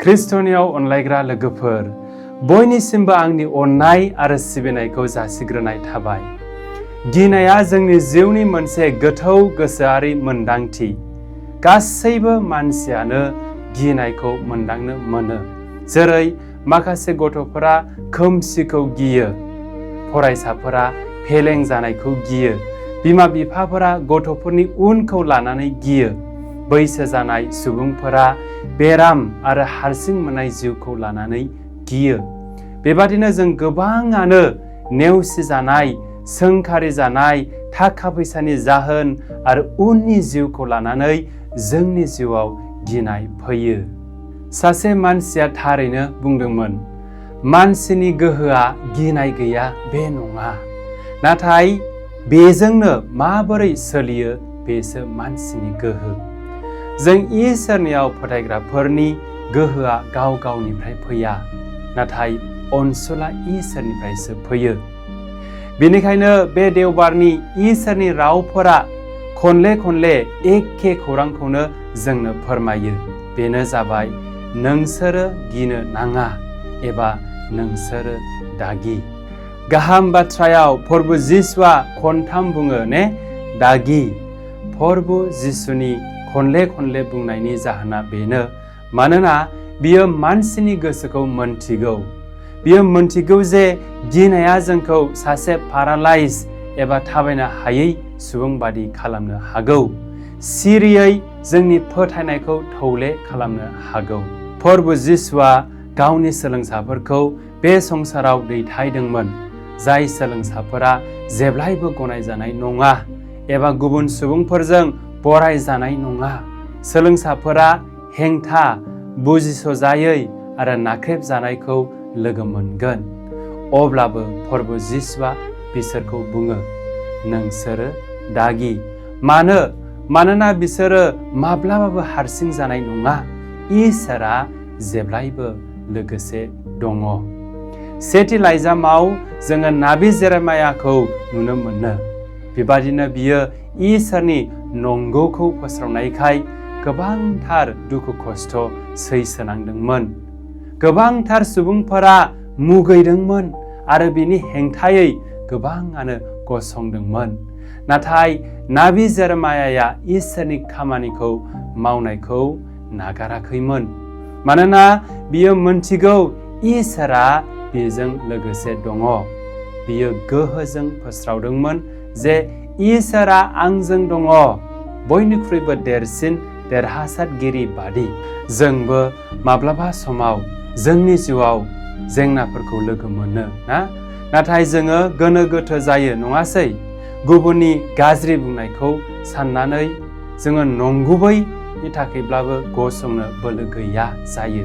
ख्रिस्ट'नियाव अनलायग्रा लोगोफोर, बयनिसिमबो आंनि अननाय आरो सिबिनायखौ जासिग्रोनाय थाबाय। गिनाया जोंनि जिउनि मोनसे गोथौ गोसोआरि मोनदांथि। गासैबो मानसियानो गिनायखौ मोनदांनो मोनो। जेरै माखासे गथ'फोरा खोमसिखौ गियो, फरायसाफोरा फेलें जानायखौ गियो, बिमा-बिफाफोरा गथ'फोरनि उनखौ लानानै गियो, बैसो जानाय सुबुंफोरा बेराम आरो हारसिं मोननाय जिउखौ लानानै गियो। बेबादिनो जों गोबाङानो नेवसिजानाय, सोंखारि जानाय, थाखा फैसानि जाहोन आरो उननि जिउखौ लानानै जोंनि जिउआव गिनाय फैयो। सासे मानसिया थारैनो बुंदोंमोन, मानसिनि गोहोआ गिनाय गैया बे नङा, नाथाय बेजोंनो माबोरै सोलियो बेसो मानसिनि गोहो। जों इसोरनियाव फोथायग्राफोरनि गोहोआ गाव गावनिफ्राय फैया, नाथाय अनसुला इसोरनिफ्रायसो फैयो। बेनिखायनो बे देवबारनि इसोरनि रावफोरा खनले खनले एखे खौरांखौनो जोंनो फोरमायो। बेनो जाबाय, नोंसोरो गिनो नाङा एबा नोंसोरो दागि। गाहाम बाथ्रायाव प्रभु जिसुआ खनथाम बुङो ने, दागि। प्रभु जिसुनि खनले खनले बुंनायनि जाहोना बेनो, मानोना बियो मानसिनि गोसोखौ मोनथिगौ। बियो मोनथिगौ जे गिनाया जोंखौ सासे पारालाइज एबा थाबायनो हायै सुबुं बादि खालामनो हागौ, सिरियै जोंनि फोथायनायखौ थौले खालामनो हागौ। प्रभु जिसुआ गावनि सोलोंसाफोरखौ बे संसाराव दैथायदोंमोन, जाय सोलोंसाफोरा जेब्लायबो गनायजानाय नङा एबा गुबुन सुबुंफोरजों बरायजानाय नङा। सोलोंसाफोरा हेंथा, बुजिस'जायै आरो नाख्रेबजानायखौ लोगो मोनगोन। अब्लाबो प्रभु जिसुआ बिसोरखौ बुङो, नोंसोरो दागि। मानोना बिसोरो माब्लाबाबो हारसिं जानाय नङा, इसोरा जेब्लायबो लोगोसे दङ। सेथि लाइजामाव जोङो नाबि जेरेमायाखौ नुनो मोनो। बेबादिनो बियो इसोरनि नंगौखौ फोस्रावनायखाय गोबांथार दुखु खस्थ' सैसोनांदोंमोन। गोबांथार सुबुंफोरा मुगैदोंमोन आरो बिनि हेंथायै गोबाङानो गसंदोंमोन। नाथाय नाबि जेरेमायाया इसोरनि खामानिखौ मावनायखौ नागाराखैमोन, मानोना बियो मोनथिगौ इसोरा बेजों लोगोसे दङ। बियो गोहोजों फोस्रावदोंमोन जे इसोरा आंजों दङ, बयनिख्रुइबो देरसिन देरहासारगिरि बादि। जोंबो माब्लाबा समाव जोंनि जिउआव जेंनाफोरखौ लोगो मोनो ना, नाथाय जोङो गोनो गोथो जायो नङासै? गुबुननि गाज्रि बुंनायखौ साननानै जोङो नंगुबैनि थाखायब्लाबो गसंनो बोलो गैया जायो।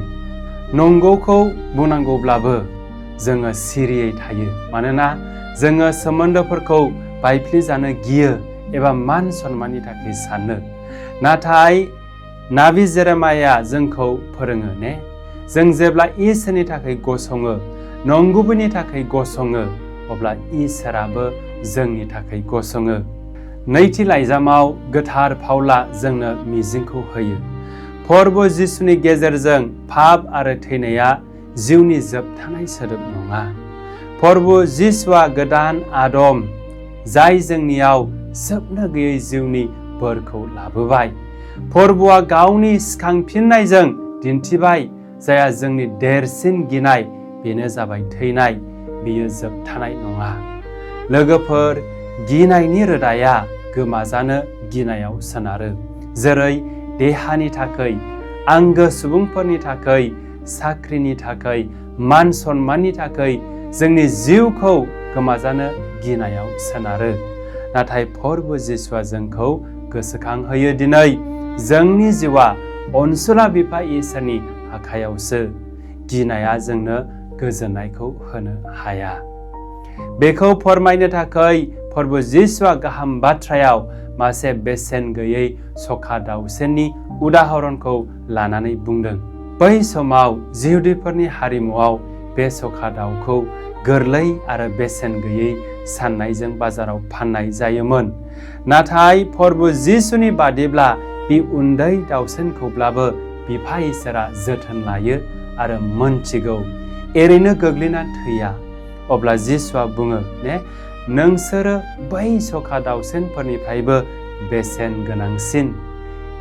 नंगौखौ बुंनांगौब्लाबो जोङो सिरियै थायो, मानोना जोङो सोमोन्दोफोरखौ बायफ्लेजानो गियो एबा मान सन्माननि थाखाय सानो। नाथाय नाबि जेरेमाया जोंखौ फोरोङो ने, जों जेब्ला इसोरनि थाखाय गसङो, नंगुबैनि थाखाय गसङो, अब्ला इसोराबो जोंनि थाखाय गसङो। नैथि लाइजामाव गोथार पाउला जोंनो मिजिंखौ होयो। प्रभु जिसुनि गेजेरजों पाप आरो थैनाया जिउनि जोबथानाय सोदोब नङा। प्रभु जिसुआ गोदान आदम, जाय जोंनियाव जोबनो गैयै जिउनि बोरखौ लाबोबाय। प्रभुआ गावनि सिखांफिननायजों दिन्थिबाय, जायहा जोंनि देरसिन गिनाय बेनो जाबाय थैनाय, बियो जोबथानाय नङा। लोगोफोर, गिनायनि रोदाया गोमाजानो गिनायाव सोनारो। जेरै देहानि थाखै, आंगो सुबुंफोरनि थाखै, साख्रिनि थाखै, मान सन्माननि थाखै जोंनि जिउखौ गोमाजानो गिनायाव सोनारो। नाथाय प्रभु जिसुआ जोंखौ गोसोखांहोयो दिनै जोंनि जिउआ अनसुला बिफा इसोरनि आखायावसो। गिनाया जोंनो गोजोननायखौ होनो हाया। बेखौ फोरमायनो थाखाय प्रभु जिसुआ गाहाम बाथ्रायाव मासे बेसेन गैयै सखा दाउसेननि उदाहरनखौ लानानै बुंदों। बै समाव जिहुदिफोरनि हारिमुआव बे सखा दाउखौ गोरलै आरो बेसेन गैयै साननायजों बाजाराव फाननाय जायोमोन। नाथाय प्रभु जिसुनि बादिब्ला बे उन्दै दाउसेनखौब्लाबो बिफा इसोरा जोथोन लायो आरो मोनथिगौ एरैनो गोग्लैना थैया। अब्ला जिसुआ बुङो ने नोंसोरो बै सखा दाउसेनफोरनिफ्रायबो बेसेन गोनांसिन।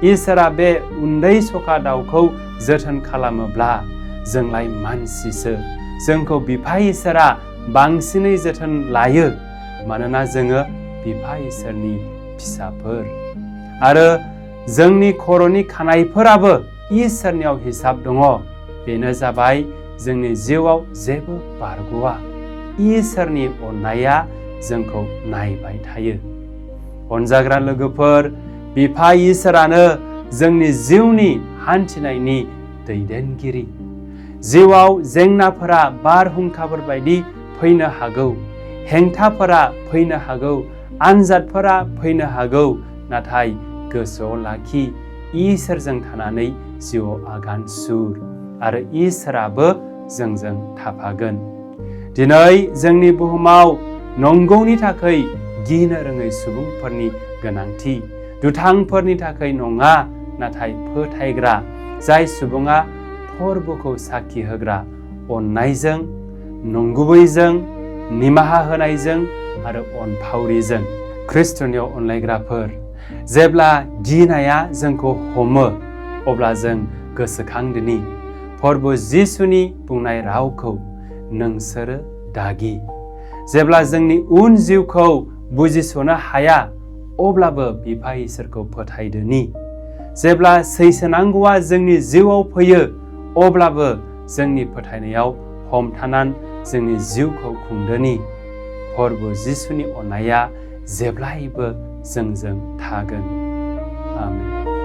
इसोरा बे उन्दै सखा दाउखौ जोथोन खालामोब्ला जोंलाय मानसिसो, जोंखौ बिफा इसोरा बांसिनै जोथोन लायो मानोना जोङो बिफा इसोरनि फिसाफोर। आरो जोंनि खर'नि खानायफोराबो इसोरनियाव हिसाब दङ। बेनो जाबाय जोंनि जिउआव जेबो बारग'आ। इसोरनि अननाया जोंखौ नायबाय थायो। अनजाग्रा लोगोफोर, बिफा इसोरानो जोंनि जिउनि हान्थिनायनि दैदेनगिरि। जिउआव जेंनाफोरा बारहुंखाफोर बायदि फैनो हागौ, हेंथाफोरा फैनो हागौ, आनजादफोरा फैनो हागौ, नाथाय गोसोआव लाखि इसोरजों थानानै जिउआव आगान सुर आरो इसोराबो जोंजों थाफागोन। दिनै जोंनि बुहुमाव नंगौनि थाखाय गिनो रोङै सुबुंफोरनि गोनांथि, दुथांफोरनि थाखाय नङा, नाथाय फोथायग्रा जाय सुबुङा फोरबोखौ साखि होग्रा, अननायजों, नंगुबैजों, निमाहा होनायजों आरो अनफावरिजों। ख्रिस्टनियाव अनलायग्राफोर, जेब्ला गिनाया जोंखौ हमो अब्ला जों गोसोखांदोनि फोरबो जिसुनि बुंनाय रावखौ, नोंसोरो दागि। जेब्ला जोंनि उन जिउखौ बुजिस'नो हाया अब्लाबो बिफा इसोरखौ फोथायदोनि। जेब्ला सैसोनांगौआ जोंनि जिउआव फैयो अब्लाबो जोंनि फोथायनायाव हमथानानै जोंनि जिउखौ खुंदोनि। फोरबो जिसुनि अननाया जेब्लायबो जोंजों थागोन। आमेन।